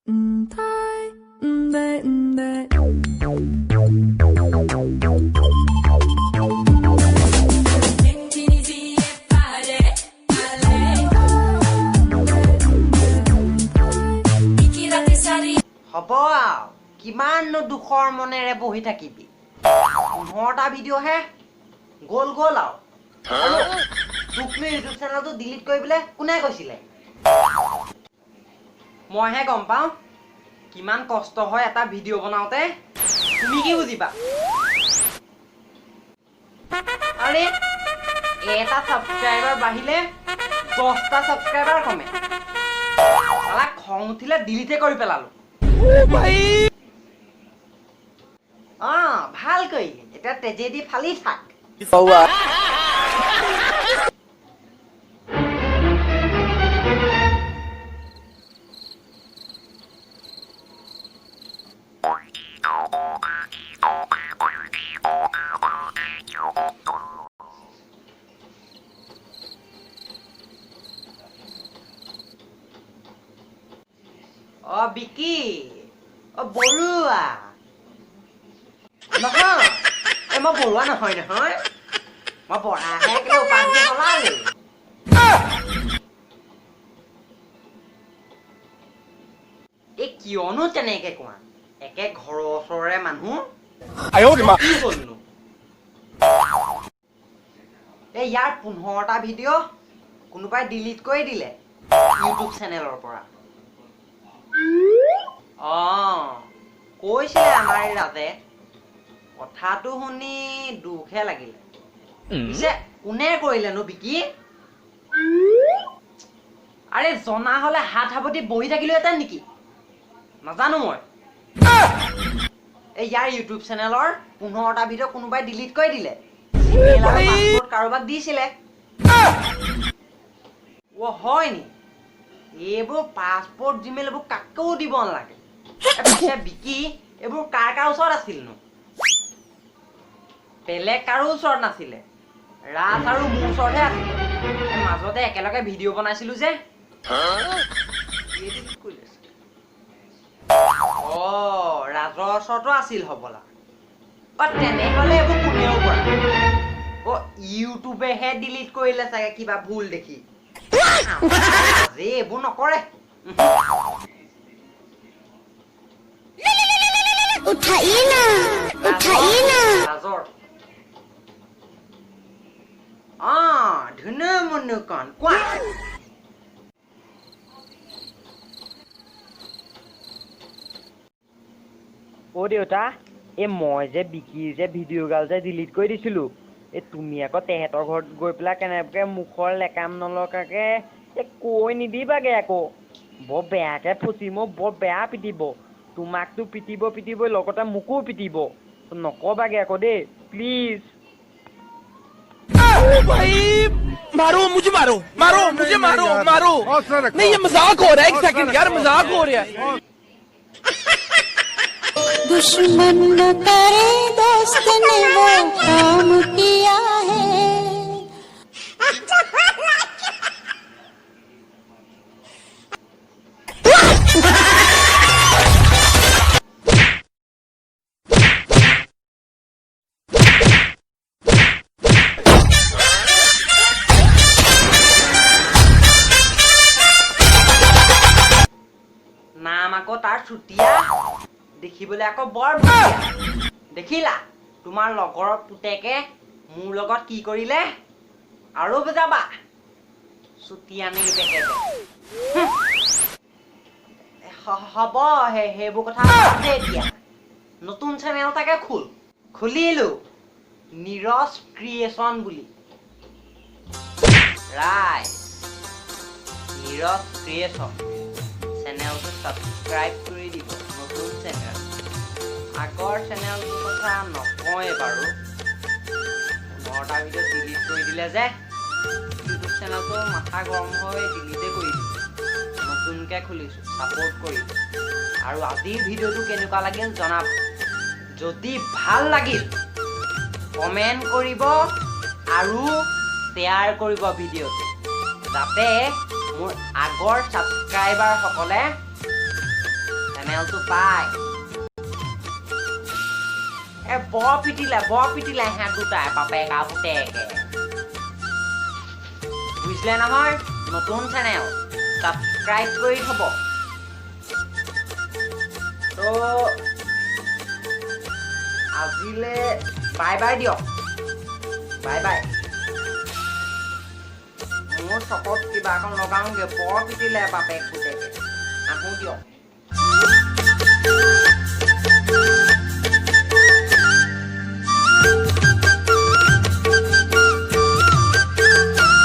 হ'ব আৰু কিমাননো দুখৰ মনেৰে বহি থাকিবি। 15টা ভিডিঅ' হে গ'ল গ'ল আৰু। আৰু তোকনো ইউটিউব চেনেলটো ডিলিট কৰিবলৈ কোনে কৈছিলে? মইহে গম পাওঁ কিমান কষ্ট হয় এটা ভিডিঅ' বনাওঁতে, তুমি কি বুজিবা? আৰে এটা ছাবস্ক্ৰাইবাৰ বাঢ়িলে 10টা ছাবস্ক্ৰাইবাৰ কমে। চালা খং উঠিলে ডিলিটে কৰি পেলালো। অ ভাল কৰিলি, এতিয়া তেজেদি ফালি থাক। অ বিকি, অ বৰুৱা নহয়, এই মই বৰুৱা নহয় নহয়, মই বৰাহে, কেলে উপাধি সলালো। এই কিয়নো তেনেকে কোৱা, একে ঘৰৰ ওচৰৰে মানুহ। কি হ'লনো? এই ইয়াৰ 15টা ভিডিঅ' কোনোবাই ডিলিট কৰি দিলে ইউটিউব চেনেলৰ পৰা। অ কৈছিলে আমাৰ এই ৰাজে, কথাটো শুনি দুখহে লাগিলে। পিছে কোনে কৰিলেনো বিকি? আৰে জনা হলে হাত সাৱটি বহি থাকিলোহেঁতেন নেকি? নাজানো মই। এই ইয়াৰ ইউটিউব চেনেলৰ 15টা ভিডিঅ' কোনোবাই ডিলিট কৰি দিলে, জিমেইল আৰু পাছৱৰ্ড কাৰোবাক দিছিলে। অ হয় নি? এইবোৰ পাছপৰ্ট জিমেইল এইবোৰ কাকো দিব নালাগে। পিছে বিকি, এইবোৰ কাৰ কাৰ ওচৰত আছিলনো? বেলেগ কাৰো ওচৰত নাছিলে, ৰাজ আৰু মোৰ ওচৰতহে আছিলে। মাজতে একেলগে ভিডিঅ' বনাইছিলো যে। অ ৰাজৰ ওচৰতো আছিল হ'বলা। অ তেনেহ'লে এইবোৰ কোনেও কৰা। অ ইউটিউবেহে ডিলিট কৰিলে চাগে কিবা ভুল দেখি। ৰাজে এইবোৰ নকৰে। उठाइए ना, उठाइए ना। ৰাজৰ অ ধুনু মুনুকণ কোৱা। অ দেউতা, এই মই যে বিকিৰ যে ভিডিঅ' গাল যে ডিলিট কৰি দিছিলো, এই তুমি আকৌ তেহেঁতৰ ঘৰত গৈ পেলাই কেনেবাকে মুখৰ লেকাম নলগাকে এই কৈ নিদিবাগে আকৌ, বৰ বেয়াকে ফচিম, বৰ বেয়া পিটিব। তোমাকতো পিটিব পিটিবই, লগতে মোকো পিটিব। নকবাগে আকৌ দেই, প্লিজ। भाई मारो मुझे, मारो मारो मुझे, मारो मारो। नहीं, ये मजाक हो रहा है, एक सेकंड यार, मजाक हो रहा है। दुश्मन न करे दोस्त ने वो काम किया है। নাম আকৌ তাৰ চুতীয়া, দেখিবলৈ আকৌ বৰ ধুনীয়া। দেখিলা তোমাৰ লগৰৰ পুতেকে মোৰ লগত কি কৰিলে? আৰু বুজাবা চুতীয়ানীৰ পেকেটে। হ'ব, সেইবোৰ কথা বাদ দে এতিয়া। নতুন চেনেল এটাকে খুলিলো, নীৰজ ক্ৰিয়েশ্যন বুলি। ৰাইজ, নীৰজ ক্ৰিয়েশ্যন চেনেলটো ছাবস্ক্ৰাইব কৰি দিব, নতুন চেনেল। আগৰ চেনেলটোৰ কথা নকওঁৱেই বাৰু, 15টা ভিডিঅ' ডিলিট কৰি দিলে যে ইউটিউব চেনেলটো মাথা গৰম হৈ ডিলিটে কৰি দিলে। নতুনকৈ খুলিছোঁ, ছাপোৰ্ট কৰিব। আৰু আজিৰ ভিডিঅ'টো কেনেকুৱা লাগিল জনাব, যদি ভাল লাগিল কমেণ্ট কৰিব আৰু শ্বেয়াৰ কৰিব ভিডিঅ'টো, যাতে মোৰ আগৰ ছাবস্ক্ৰাইবাৰসকলে চেনেলটো পায়। এ বৰ পিটিলে, বৰ পিটিলে সিহঁত দুটাই, বাপেক আৰু পুতেকে, বুজিলে নহয়? নতুন চেনেল, ছাবস্ক্ৰাইব কৰি থ'ব। তো আজিলে বাই বাই দিয়ক, বাই বাই। মোৰ চকত কিবা এখন লগাওঁগে। বৰ পিটিলে বাপেক পুতেকে। আহোঁ দিয়ক।